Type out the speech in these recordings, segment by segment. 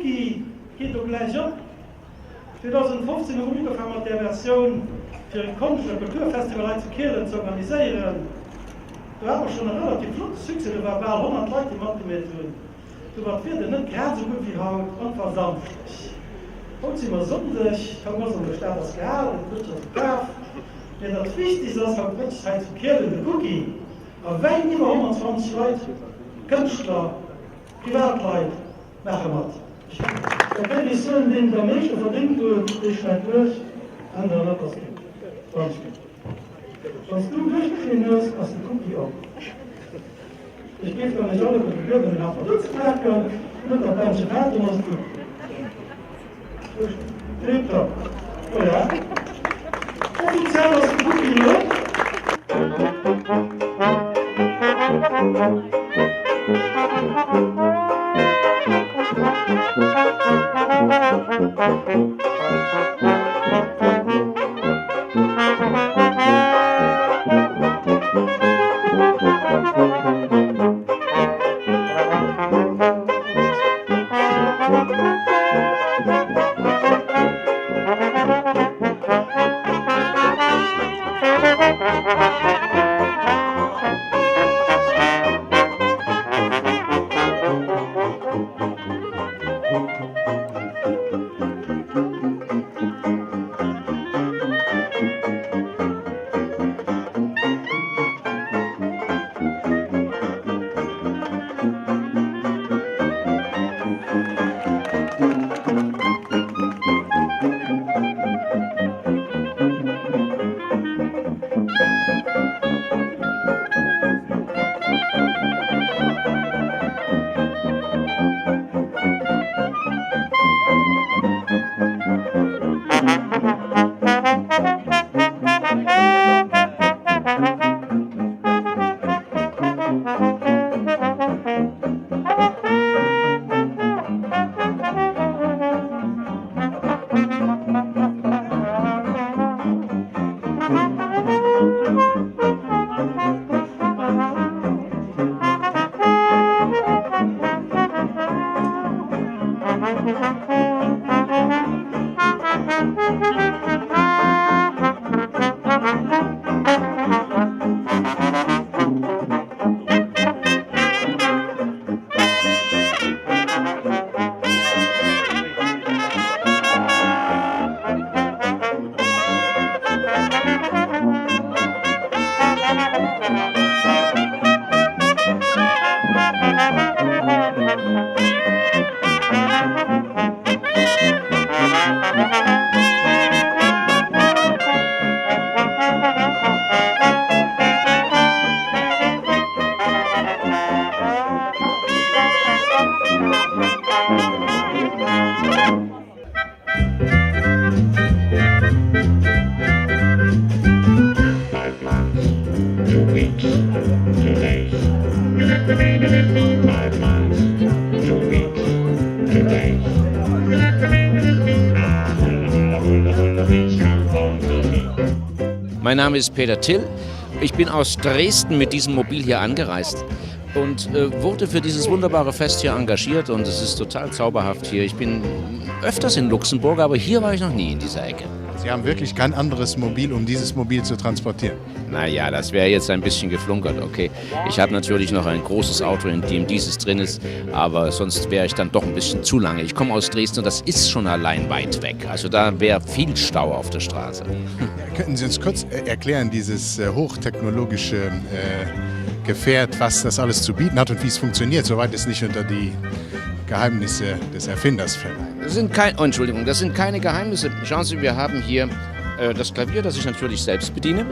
Cookie geet do gläich op. 2015 hu mer ugefaang mat där Versioun fir e Konscht a Kulturfestival hei zu Kielen ze organiséieren. Do hat mer schonn e relativ flotte Succès, do ware bal 100 Leit déi matgemeet hunn. Do war d'Wieder net grad esou gutt wéi haut an et war Samschdeg. Haut si mer Sonndeg, d'Houmass an der Stad ass gehalen, de Brëtsch ass kaf. Mee dat Wichtegst ass haut Mëtteg hei zu Kielen de Cookie a wäit iwwer 120 Leit, Kënschtler, Privatleit maache mat. Da kéint ech soen, deen et am meeschte verdéngt huet, dee schneit duerch, änneren dat ass du. Wann s du. Wann s du duerchgeschnidden hues, ass de Cookie op. Ech géif dann iech alleguerte bieden, den Affer unzepaken, net datt d'Bändche fält, dann ass et gutt. Tiptop. Voilà. Offiziell ass de Cookie elo op. Mein Name ist Peter Till. Ich bin aus Dresden mit diesem Mobil hier angereist und äh, wurde für dieses wunderbare Fest hier engagiert und es ist total zauberhaft hier. Ich bin öfters in Luxemburg, aber hier war ich noch nie in dieser Ecke. Sie haben wirklich kein anderes Mobil, um dieses Mobil zu transportieren. Naja, das wäre jetzt ein bisschen geflunkert, okay. Ich habe natürlich noch ein großes Auto, in dem dieses drin ist, aber sonst wäre ich dann doch ein bisschen zu lange. Ich komme aus Dresden und das ist schon allein weit weg. Also da wäre viel Stau auf der Straße. Ja, könnten Sie uns kurz äh, erklären, dieses äh, hochtechnologische äh, Gefährt, was das alles zu bieten hat und wie es funktioniert, soweit es nicht unter die Geheimnisse des Erfinders fällt. Das sind kein, oh, Entschuldigung, das sind keine Geheimnisse. Schauen Sie, wir haben hier äh, das Klavier, das ich natürlich selbst bediene,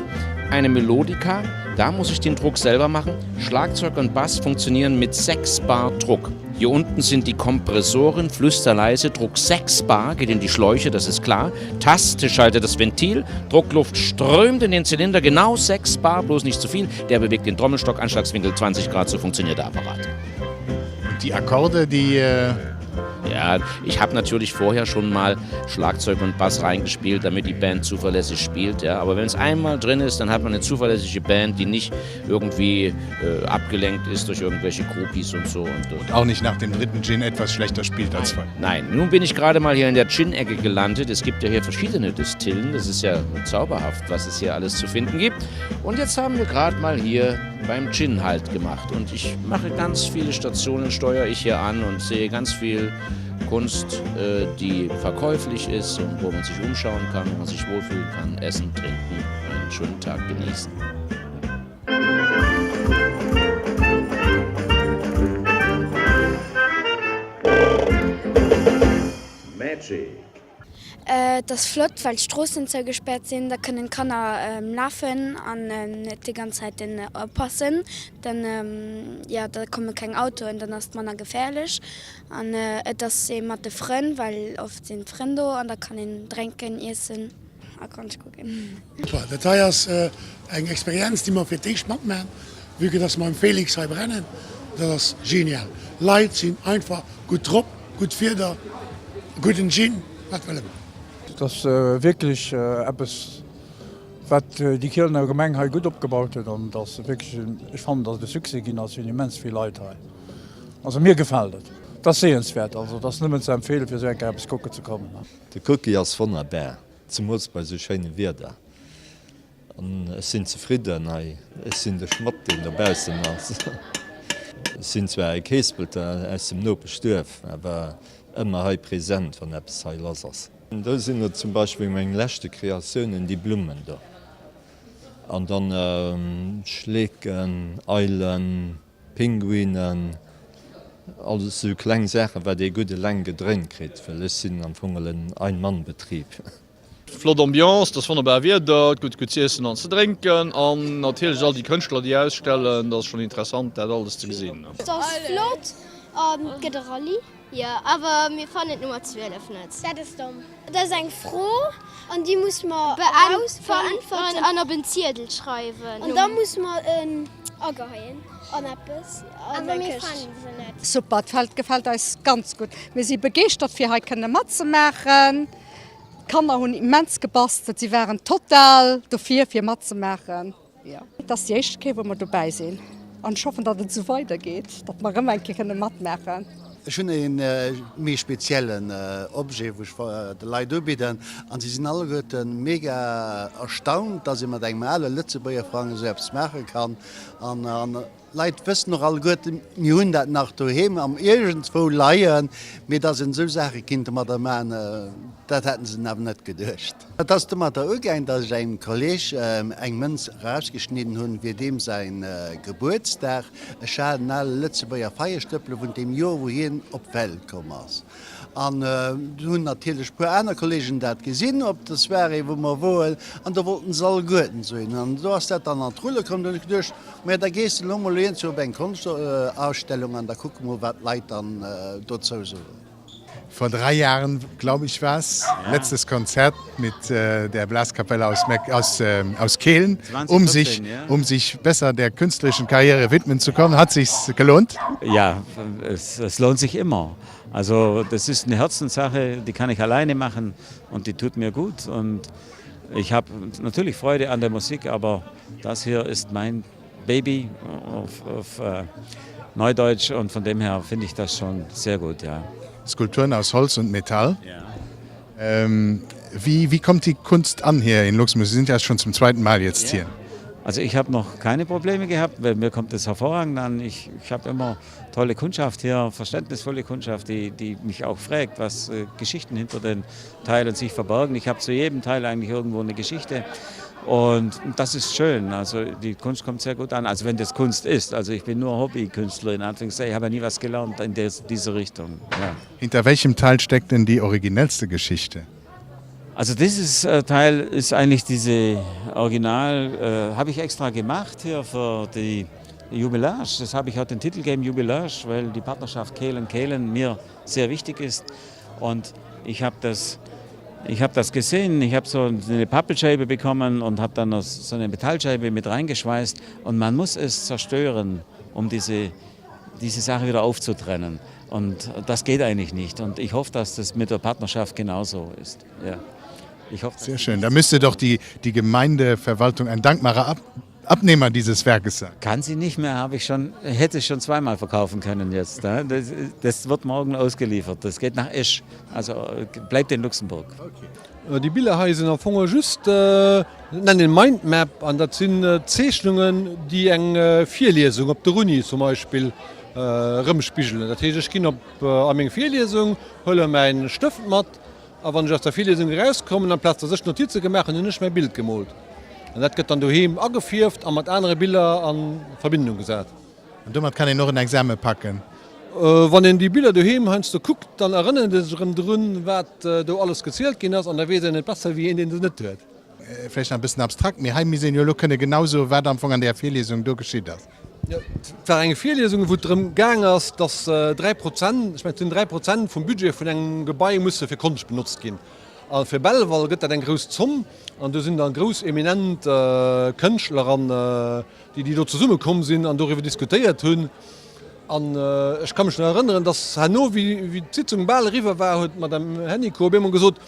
eine Melodika, da muss ich den Druck selber machen. Schlagzeug und Bass funktionieren mit 6 Bar Druck. Hier unten sind die Kompressoren, flüsterleise, Druck 6 Bar geht in die Schläuche, das ist klar. Taste schaltet das Ventil, Druckluft strömt in den Zylinder, genau 6 Bar, bloß nicht zu viel. Der bewegt den Trommelstock, Anschlagswinkel 20 Grad, so funktioniert der Apparat. Und die Akkorde, die äh... Ja, ich habe natürlich vorher schon mal Schlagzeug und Bass reingespielt, damit die Band zuverlässig spielt. Ja. Aber wenn es einmal drin ist, dann hat man eine zuverlässige Band, die nicht irgendwie äh, abgelenkt ist durch irgendwelche Groupies und so. Und, und auch nicht nach dem dritten Gin etwas schlechter spielt als vorher. Nein, nun bin ich gerade mal hier in der Gin-Ecke gelandet. Es gibt ja hier verschiedene Distillen. Das ist ja zauberhaft, was es hier alles zu finden gibt. Und jetzt haben wir gerade mal hier beim Gin halt gemacht. Und ich mache ganz viele Stationen, steuere ich hier an und sehe ganz viel Kunst, äh, die verkäuflich ist und wo man sich umschauen kann, wo man sich wohlfühlen kann, essen, trinken, einen schönen Tag genießen. Magic. Et ass flott, well d'Stroossen zougespäert sinn. Da kënnen d'Kanner lafen an net déi ganz Zäit oppassen. Dann, jo, da komme keng Autoen, dann ass et manner geféierlech. An et ass ee mat de Frënn, well oft sinn d'Frënn do an da kann een drénken, iessen a Konscht kucken. Dat hei ass eng Experienz, déi mer fir d'éischt matmachen, vue que dass mer am Félix hei brennen. Dat ass genial. Leit sinn einfach gutt drop, gutt Wieder, gudden Gin, wat wëlle mer? Et ass wierklech eppes, wat déi Kielener Gemeng hei gutt opgebaut huet an et ass wierklech, ech fannen, datt et e Succès ginn ass. Et sinn immens vill Leit hei. Also mir gefält et. Et ass sehenswäert, also et ass nëmmen ze empfeelen, fir esou eng Kéier eppes kucken ze kommen. De Cookie ass wonnerbar, zemools bei sou schéinem Wieder. An ech sinn zefridden hei. Ech sinn de Schmatt, deen dobaussen ass. Ech sinn zwar e Keespelter aus dem Nopeschduerf, awer ëmmer hei present, wann eppes hei lass ass. Do sinn et zum Beispill meng leschte Kreatiounen, déi Blummen do. An dann Schleeken, Eilen, Pinguinen, alles esou kleng Saachen, wat ee gutt eleng gedréint kritt, well ech sinn am Fong en Ein-Mann-Betrib. Flott Ambiance, et ass wonnerbar Wieder, et gëtt gutt z'iessen an ze drénken an natierlech all déi Kënschtler déi ausstellen, dat ass schonn interessant dat alles ze gesinn. Et ass flott an et gëtt e Rallye. Jo, awer mir fannen d'Nummer 12 net. Dat ass domm. Dat ass eng Fro an déi muss mer beäntwerten an op en Ziedel schreiwen. An da muss mer en ageheien an eppes, an eng Këscht. Super, d'Feld gefält eis ganz gutt. Mir si begeeschtert fir hei kënne matzemaachen. D'Kanner hunn immens gebastelt, si waren total dofir fir matzemaachen. Et ass déi éischte Kéier wou mer dobäi sinn an ech hoffen, datt et esou weider geet, datt mer erëm eng Kéier kënne matmaachen. Ech hunn e méi speziellen Objet, wou ech de Leit ubidden an si sinn alleguerte mega erstaunt, datt ee mat engem ale Lëtzebuerger Frang esou eppes maache kann an D'Leit wëssen och alleguerten, mir hunn dat nach doheem am iergendswou leien, mee dass een esou Saache kinnt domadder maachen, dat hätte se awer net geduecht. Et ass domadder ugaang, dass ech engem Kolleg eng Mënz erausgeschnidden hunn fir deem säi Gebuertsdag. Ech hat en ale Lëtzebuerger Feierstëppele vun deem Joer, wou hien op d'Welt komm ass. An du hunn natierlech e puer aner Kollegen dat gesinn op der Soirée, wou mer woen, an do wollten se alleguerten esou een. An do ass dat dann an d'Rulle komm. Do hunn ech geduecht, Maja, da gees de elo mol iergendwou op eng Konschtausstellung an da kucke mol, wat d'Leit dann dozou soen. Vor drei Jahren, glaube ich, war's, letztes Konzert mit der Blaskapelle aus Meck, aus, aus Kehlen, um sich, um sich besser der künstlerischen Karriere widmen zu können. Hat sich's gelohnt? Ja, es, es lohnt sich immer. Also das ist eine Herzenssache, die kann ich alleine machen und die tut mir gut und ich habe natürlich Freude an der Musik, aber das hier ist mein Baby auf, auf äh, Neudeutsch und von dem her finde ich das schon sehr gut ja. Skulpturen aus Holz und Metall. Ja. Ähm, wie, wie kommt die Kunst an hier in Luxemburg? Sie sind ja schon zum zweiten Mal jetzt ja. hier. Also ich habe noch keine Probleme gehabt, weil mir kommt es hervorragend an. Ich, ich habe immer tolle Kundschaft hier, verständnisvolle Kundschaft, die, die mich auch fragt, was äh, Geschichten hinter den Teilen sich verbergen. Ich habe zu jedem Teil eigentlich irgendwo eine Geschichte. Und das ist schön. Also die Kunst kommt sehr gut an. Also wenn das Kunst ist. Also ich bin nur Hobbykünstler in Anführungszeichen. Ich habe ja nie was gelernt in der, dieser Richtung. Ja. Hinter welchem Teil steckt denn die originellste Geschichte? Also dieses äh, Teil ist eigentlich diese Original äh, habe ich extra gemacht hier für die Jubilage. Das habe ich auch den Titel gegeben Jubilage, weil die Partnerschaft Kehlen Kehlen mir sehr wichtig ist. Und ich habe das, ich habe das gesehen, ich habe so eine Pappelscheibe bekommen und habe dann noch so eine Metallscheibe mit reingeschweißt und man muss es zerstören, um diese. diese Sache wieder aufzutrennen. Und das geht eigentlich nicht. Und ich hoffe, dass das mit der Partnerschaft genauso ist. Ja. Ich hoffe, Sehr schön. Da müsste doch die, die Gemeindeverwaltung ein dankbarer Ab Abnehmer dieses Werkes sein. Kann sie nicht mehr, habe ich schon, hätte ich schon zweimal verkaufen können jetzt. Ne? Das, das wird morgen ausgeliefert. Das geht nach Esch. Also bleibt in Luxemburg. Okay. Déi Biller hei sinn am Fong just, nennen een Mindmap, an dat sinn Zeechnungen, déi eng Virliesung op der Uni zum Beispill erëmspigelen. Dat heescht, ech ginn op a meng Virliesung, huele mäin Stëft mat a wann ech aus der Virliesung erauskommen, amplaz datt ech Notize gemaach hunn, hunn ech mäi Bild gemoolt. An dat gëtt dann doheem agefierft a mat anere Biller a Verbindung gesat. An domat kann een och en Exame packen? Wann een déi Biller doheem heiansdo kuckt, dann erënnert ee sech erëm drun, wat do alles gezielt ginn ass, an da weess een et besser wéi een, deen se net huet. Vläicht nach e bëssen abstrakt, mee hei misst een jo elo kënne genau soen, wat am Fong an där Virliesung do geschitt ass. Jo, et war eng Virliesung, wou et drëm gaang ass, dass 3 Prozent, ech mengen et sinn 3 Prozent vum Budget vun engem Gebai musse fir Konscht benotzt ginn. A fir Belval gëtt dat eng grouss Zomm, an do sinn da grouss eminent Kënschtler an déi déi do zesumme komm sinn an doriwwer diskutéiert hunn. An ech ka mech nach erënneren, datt herno, wéi d'Sitzung bal eriwwer war, huet d'Madame Hennicot op eemol gesot,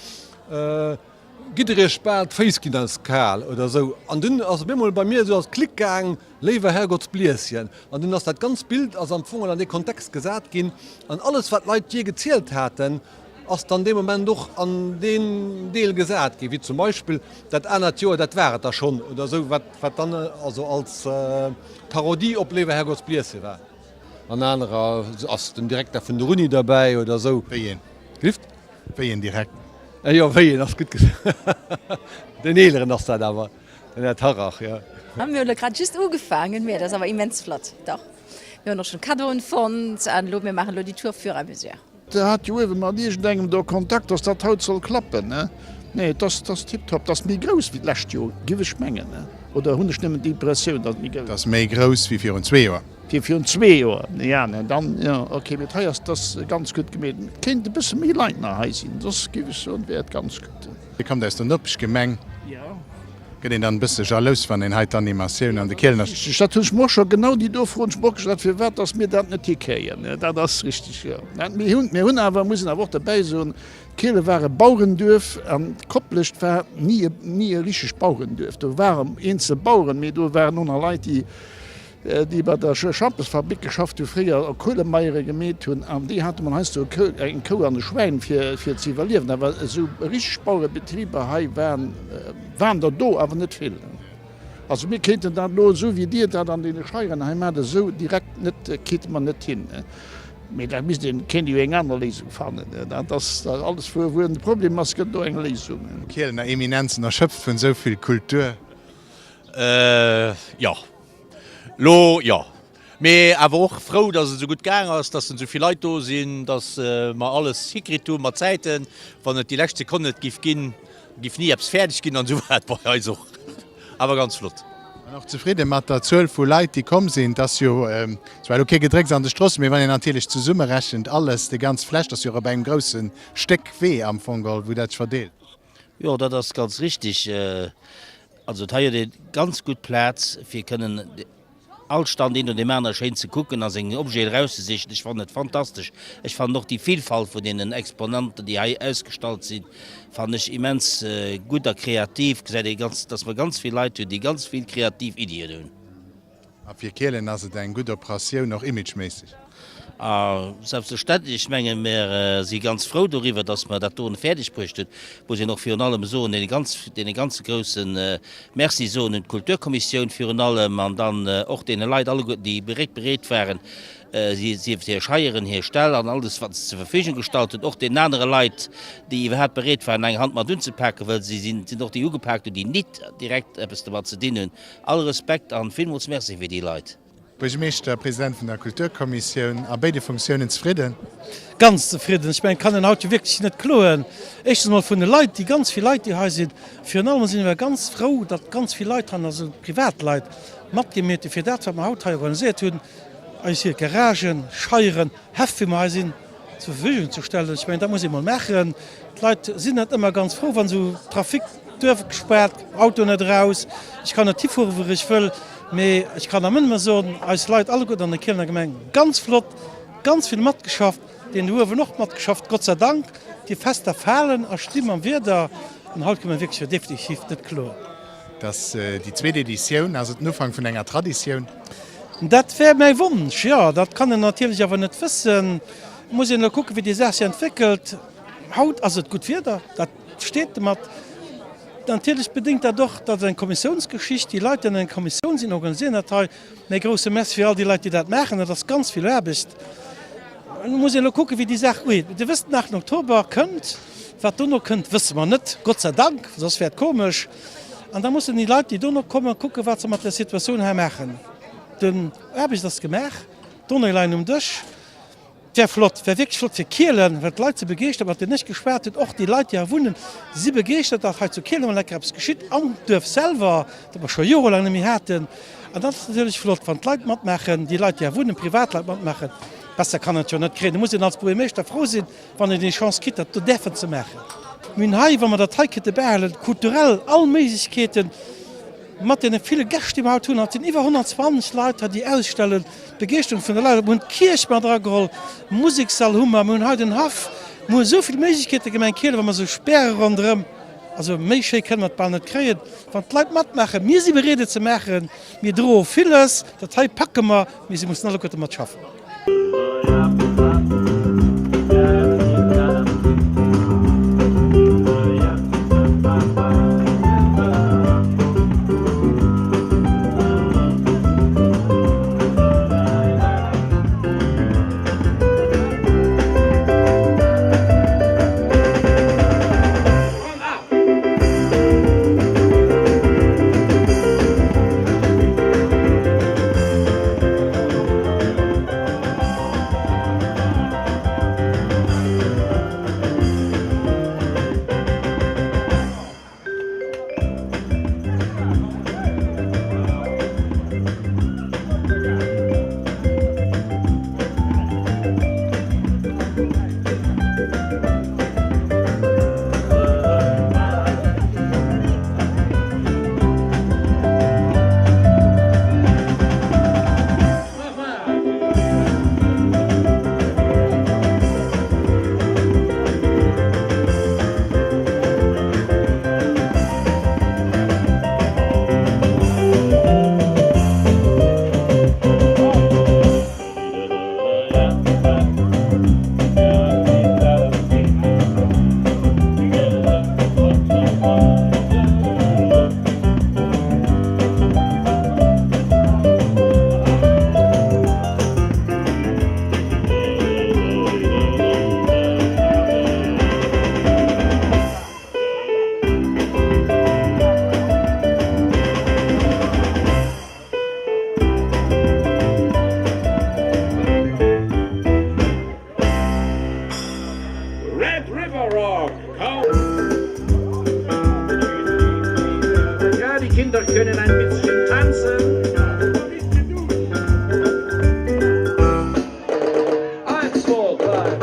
Gitt Der Iech bal, d'Féiss ginn eis kal oder esou. An dunn ass op eemol bei mir esou ass Klick gaang, Léiwer Herrgottsblieschen. An dunn ass dat ganzt Bild ass am Fong an dee Kontext gesat ginn an alles, wat d'Leit jee gezielt haten, ass dann dee Moment och an deen Deel gesat ginn, wéi zum Beispill dat anert Joer, dat war et da schonn oder esou, wat wat dann also als Parodie op Léiwer Herrgottsblieschen war. An anerer ass den Direkter vun der Uni derbäi oder esou. Wéi een? Lift? Wéi een Direkter? Jo, wéi een ass gutt gesot. Deen eeleren ass dat awer, den Här Tarrach, jo. Mir hunn elo grad just ugefaangen, mee et ass awer immens flott, dach. Mir hunn och schonn Cadeauen fonnt an elo, mir maachen elo déi Tour fur et à mesure. Der hat jo uewe mat iergendengem do Kontakt, dass dat haut soll klappen, ne? Nee, et ass, et ass tiptop. Et ass méi grouss wéi d'lescht Joer, giff ech mengen, ne? Oder hunn ech nëmmen d'Impressioun, dass et méi grouss Et ass méi grouss wéi virun zwee Joer. Wéi virun zwee Joer, ja, ne, dann, jo, ok. Mee hei ass, et ass ganz gutt gemeet. Et kéint e bësse méi Leit nach hei sinn, soss giff ech soen, wär et ganz gutt. Dir kommt aus der Nopeschgemeng. Jo. Gëtt een dann e bësse jalous, wann een hei d'Animatioun an de Kielener. Richteg, dat hunn ech mer och scho, genau déi do Fro hunn ech mer och gestallt, firwat dass mir dat net hikréien. Dat ass richteg, jo. Mir hunn, mir hunn awer, muss een awer och derbäi soen, Kiele war e Bauerenduerf an Koplescht war ni e, ni e richtegt Bauerenduerf. Do waren eenzel Baueren, mee do waren och nach Leit, déi, déi bei der Schampesfabrik geschafft hu fréier, Kuelemeiere gemeet hunn, an déi hate mol heiansdo eng Kou an e Schwäin fir ze iwwerliewen. Awer esou richteg Bauerebetriber hei waren waren der do, awer net vill. Also mir kéinten dat elo, esou wéi Dir dat an deene Scheieren hei maacht, esou direkt net, kéinte mer net hin. Mee da misst een, kéint ee jo eng aner Léisung fannen. Dat ass alles, wou en Problem ass, gëtt et och eng Léisung. Kielener Eminenzen erschöpft vun esou vill Kultur. Jo. Lo jo. Mee awer och frou, dass et esou gutt gaang ass, dass esou vill Leit do sinn, dass mer alles hikritt hu mat Zäiten. Wann et déi lescht Sekonn net giff ginn, giff ni eppes fäerdeg ginn an esou war et bei eis och. Awer ganz flott. An och zefridde mat der Zuel vu Leit, déi komm sinn. Et ass jo zwar elo kee Gedrécks an de Stroossen, mee wann een natierlech zesummerechent alles, déi ganz Fläch, ass jo och op engem grousse Stéck Wee am Fong geholl, wou dat sech verdeelt. Jo, dat ass ganz richtig. Also et hei huet ee ganz gutt Plaz fir kënnen all Stand een no deem anere schéin ze kucken a seng Objeten erauszesichen. Ech fannen et fantastesch. Ech fannen och déi Vielfalt vun deenen Exponanten, déi hei ausgestallt sinn, fannen ech immens gutt a kreativ. Gesäit ee ganz, dass mer ganz vill Leit hunn, déi ganz vill kreativ Iddien hunn. A fir Kielen ass et eng gutt Operatioun, och imageméisseg. A selbstverständlech, ech menge mir si ganz frou doriwwer, datt mer dat doen fäerdeg bruecht hunn. Muss een och virun allem soen, dee ganz, dee ganze grousse Merci soen un d'Kulturkommissioun virun allem an dann och deene Leit alleguerten, déi beréit bereet waren, sief et hir Scheieren, hir Ställ an alles wat se zur Verfügung gestallt hunn, och deenen anere Leit, déi iwwerhaapt bereet waren eng Hand mat unzepaken, well si sinn, sinn och déi ugepaakt hunn, déi nit direkt eppes domat ze dinn hunn. All Respekt an villmools Merci fir déi Leit. Buergermeeschter, President vun der Kulturkommissioun, a béide Funktiounen zefridden? Ganz zefridden. Ech mengen, et kann een haut jo wierklech net kloen. Éischtens emol vun de Leit, déi ganz vill Leit, déi hei sinn. Virun allem si mir ganz frou, datt ganz vill Leit han, also Privatleit, matgemeet hunn, fir dat, wat mer haut hei organiséiert hunn, eis hir Garagen, Scheieren, Häff, wéi mer hei sinn, zur Verfügung ze stellen. Ech mengen, dat muss ee mol maachen. D'Leit sinn net ëmmer ganz frou, wann esou Trafic, Duerf gespaart, Auto net eraus, ech kann net hifuere wou ech wëll. Mee ech kann am nëmme soen, eis Leit alleguerten an der Kielener Gemeng, ganz flott, ganz vill matgeschafft, deen do uewen och matgeschafft, Gott sei Dank, déi Fester falen a sti mam Wieder an haut kënne mer wierklech jo definitiv net kloen. Et ass déi zweet Editioun. Ass et den Ufank vun enger Traditioun? Dat wär mäi Wonsch, jo. Dat kann een natierlech awer net wëssen. Et muss een elo kucken, wéi déi Saach sech entwéckelt. Haut ass et gutt Wieder, dat steet domat. Natierlech bedéngt dat och, datt et eng Kommissiounsgeschicht, déi Leit, déi an enger Kommissioun sinn, organiséieren dat hei. Mä e grouse Merci fir all déi Leit, déi dat maachen. Dat ass ganz vill Aarbecht. Elo muss een elo kucken, wéi déi Saach ueet. Dir wësst, den 8 Oktober kënnt. Wat dono kënnt, wësse mer net, Gott sei Dank, soss wär et komesch. An da mussen déi Leit, déi dono kommen, kucken, wat se mat der Situatioun hei maachen. D'Aarbecht ass gemaach, d'Donnéeë leien um Dësch. Wär flott, wär wierklech flott fir Kielen, well d'Leit si begeeschtert, mat deenen ech geschwat hunn, och déi Leit, déi hei wunnen, si begeeschtert, datt hei zu Kielen emol eng Kéier eppes geschitt am Duerf selwer, dat mer scho jorelaang net méi haten. An dat ass natierlech flott, wann d'Leit matmaachen, déi Leit, déi hei wunnen, Privatleit matmaachen. Besser kann een et jo net kréien. Da muss een als Buergermeeschter frou sinn, wann een déi Chance kritt, dat do däerfen ze maachen. Mir hunn hei, wa mer dat hei kéinte bähalen, kulturell all Méiglechkeeten, mat deene ville Gäscht, déi mer haut hunn. Haut sinn iwwer 120 Leit hei, déi ausstellen. D'Begeeschterung vun de Leit, mir hunn d'Kierch mat erageholl, Musekssall hu mer, mir hunn hei den Haff, mir hu esou vill Méiglechkeete, Gemeng Kielen, wa mer esou Späre ronderëm, also méi schéi kënne mer et bal net kréien, wann d'Leit matmaachen. Mir si bereet et ze maachen, mir droe villes, dat hei packe mer, mee si mussen alleguerte mat schaffen. Red River Rock, komm! Ja, die Kinder können ein bisschen tanzen. Eins, zwei, drei.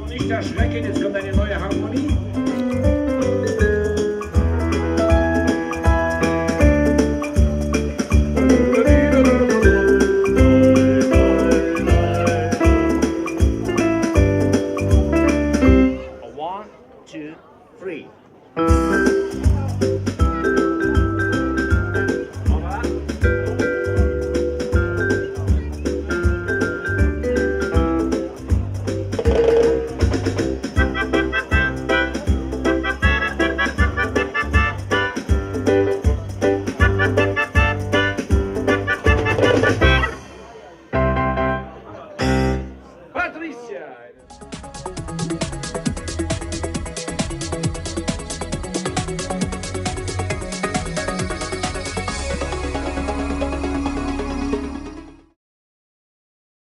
Nicht erschrecken, jetzt kommt eine neue Harmonie. One, two, three. Patricia!